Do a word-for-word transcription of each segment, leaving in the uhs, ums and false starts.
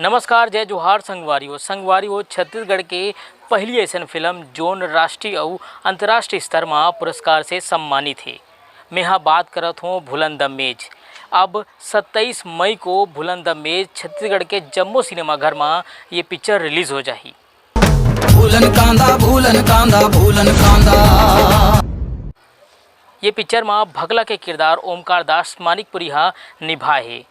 नमस्कार, जय जोहार संगवारी हो। संगवारी हो, छत्तीसगढ़ के पहली ऐसन फिल्म जोन राष्ट्रीय अउ अंतर्राष्ट्रीय स्तर म पुरस्कार से सम्मानित हे। मेहा बात करत हों भूलन द मेज। अब सत्ताईस मई को भूलन द मेज छत्तीसगढ़ के जम्मो सिनेमाघर म ये पिक्चर रिलीज हो जाही। भूलन कांदा, भूलन कांदा, भूलन कांदा। ये पिक्चर म भकला के किरदार ओमकार दास मानिकपुरी ह निभाए हे।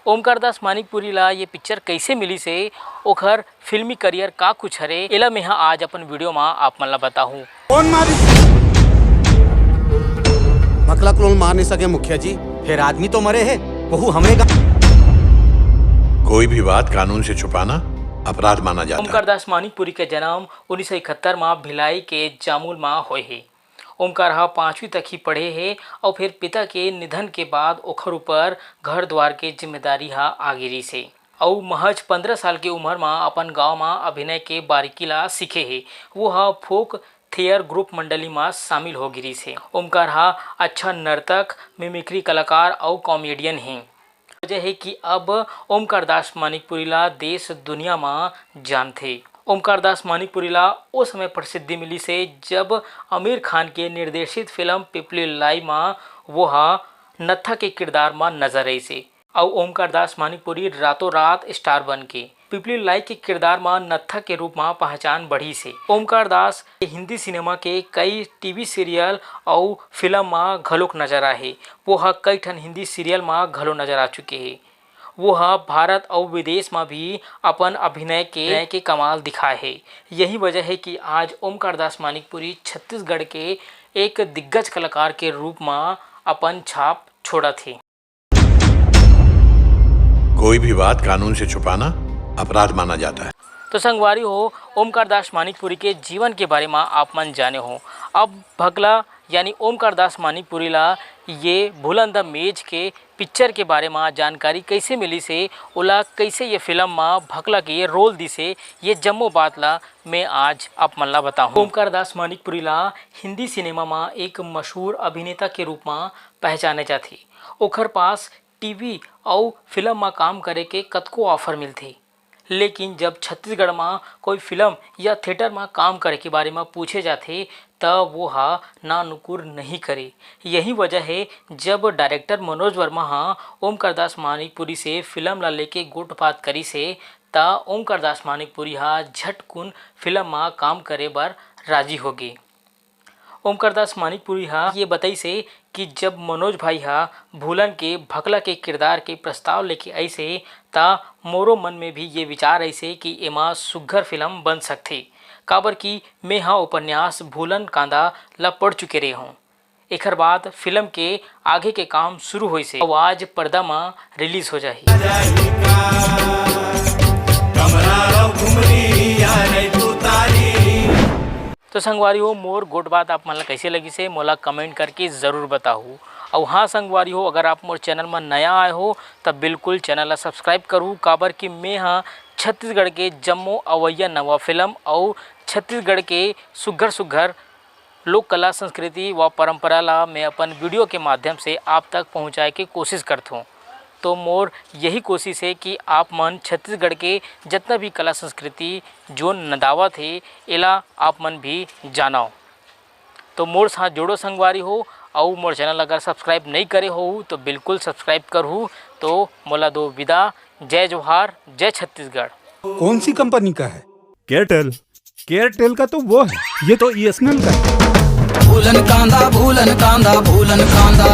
ओमकार दास मानिकपुरी ला ये पिक्चर कइसे मिलिस हे, ओखर फिल्मी करियर का कुछ हरे, एला मेहा आज अपन वीडियो म आप मन ला बताहूं। कौन मारी? भकला क्लोन मार नहीं सके मुखिया जी, फिर आदमी तो मरे हैं, वहू हमरे गांव। कोई भी बात कानून से छुपाना अपराध माना जाता है। ओमकार दास मानिकपुरी के जन्म उन्नीस सौ इकहत्तर म भिलाई के जामुल म होए हे। ओमकार ह पांचवी तक ही पढ़े हे अउ फिर पिता के निधन के बाद ओखर ऊपर घर द्वार के जिम्मेदारी ह आ गिरिस हे। अउ महज पंद्रह साल के उमर म अपन गांव म अभिनय के बारीकी ला सीखे हे। वो ह फोक थियर ग्रुप मंडली म शामिल हो गिरिस हे। ओमकार ह अच्छा नर्तक, मिमिक्री कलाकार अउ कॉमेडियन हे। वजह हे कि अब ओमकार दास मानिकपुरी ला देश दुनिया म जानथे। ओमकार दास मानिकपुरी ला ओ समय प्रसिद्धि मिलिस हे, जब आमिर खान के निर्देशित फिल्म पीपली लाई म वो ह नत्था के किरदार म नजर आइस हे। अउ ओमकार दास मानिकपुरी रातों रात स्टार बन के पीपली लाई के किरदार म नत्था के रूप म पहचान बढ़िस हे। ओमकार दास हिंदी सिनेमा के कई टीवी सीरियल अउ फिल्म म घलोक नजर आए हे। वो ह कई ठन हिंदी सीरियल म घलो नजर आ चुके हे। वो ह भारत अउ विदेश म भी अपन अभिनय के, के कमाल दिखाए हे। यही वजह हे कि आज ओमकार दास मानिकपुरी छत्तीसगढ़ के एक दिग्गज कलाकार के रूप म अपन छाप छोड़त हे। कोई भी बात कानून से छुपाना अपराध माना जाता है। तो संगवारी हो, ओमकार दास मानिकपुरी के जीवन के बारे म आप मन जाने हो। अब भकला यानी ओमकार दास मानिकपुरी ला ये भूलन द मेज के पिक्चर के बारे म जानकारी कइसे मिलिस हे, ओला कइसे ये फिल्म म भकला के ये रोल दिस हे, ये जम्मो बात ला मैं आज आप मन ला बताहूँ। ओमकार दास मानिकपुरी ला हिंदी सिनेमा म एक मशहूर अभिनेता के रूप म पहचाने जाथे। ओखर पास टीवी अउ फिल्म म काम करे के कतको ऑफर मिलथे, लेकिन जब छत्तीसगढ़ म कोई फिल्म या थिएटर म काम करे के बारे म पूछे जाथे, त वो ह ना नुकुर नहीं करे। यही वजह हे, जब डायरेक्टर मनोज वर्मा ह ओमकार दास मानिकपुरी से फिल्म ला लेके गोठ बात करिस हे, त ओमकार दास मानिकपुरी ह झटकुन फिल्म म काम करे बर राजी होगे। ओमकार दास मानिकपुरी ह ये बताइस हे कि जब मनोज भाई ह भूलन के भकला के किरदार के प्रस्ताव लेके आइस हे, त मोरो मन में भी ये विचार आइस हे कि एमा सुग्घर फिल्म बन सकथे, काबर कि मैं ह उपन्यास भूलन कांदा ल पढ़ चुके रहे हूँ। एखर बाद फिल्म के आगे के काम शुरू होइस हे अउ आज पर्दा म रिलीज हो जाही। तो संगवारी हो, मोर गोठ बात आप मन ला कइसे लगिस हे, मोला कमेंट करके जरूर बताहू। अउ हाँ संगवारी हो, अगर आप मोर चैनल म नया आए हो, त बिल्कुल चैनल ला सब्सक्राइब करहू, काबर कि मैं ह छत्तीसगढ़ के जम्मो अवइया नवा फिल्म अउ छत्तीसगढ़ के सुग्घर सुग्घर लोक कला, संस्कृति व परंपरा ला मैं अपन वीडियो के माध्यम से आप तक पहुँचाए के कोशिश करथों। तो मोर यही कोशिश हे कि आप मन छत्तीसगढ़ के जतना भी कला संस्कृति जोन नंदावत हे, एला आप मन भी जानव। तो मोर साथ जुड़ो संगवारी हो, अउ मोर चैनल अगर सब्सक्राइब नहीं करे हो तो बिल्कुल सब्सक्राइब करहू। तो मोला दो विदा, जय जोहार, जय छत्तीसगढ़। कौन सी कंपनी का है? केयरटेल। केयरटेल का तो वो है, ये तो ईएसएनएल का है। भूलन कांदा, भूलन कांदा, भूलन कांदा।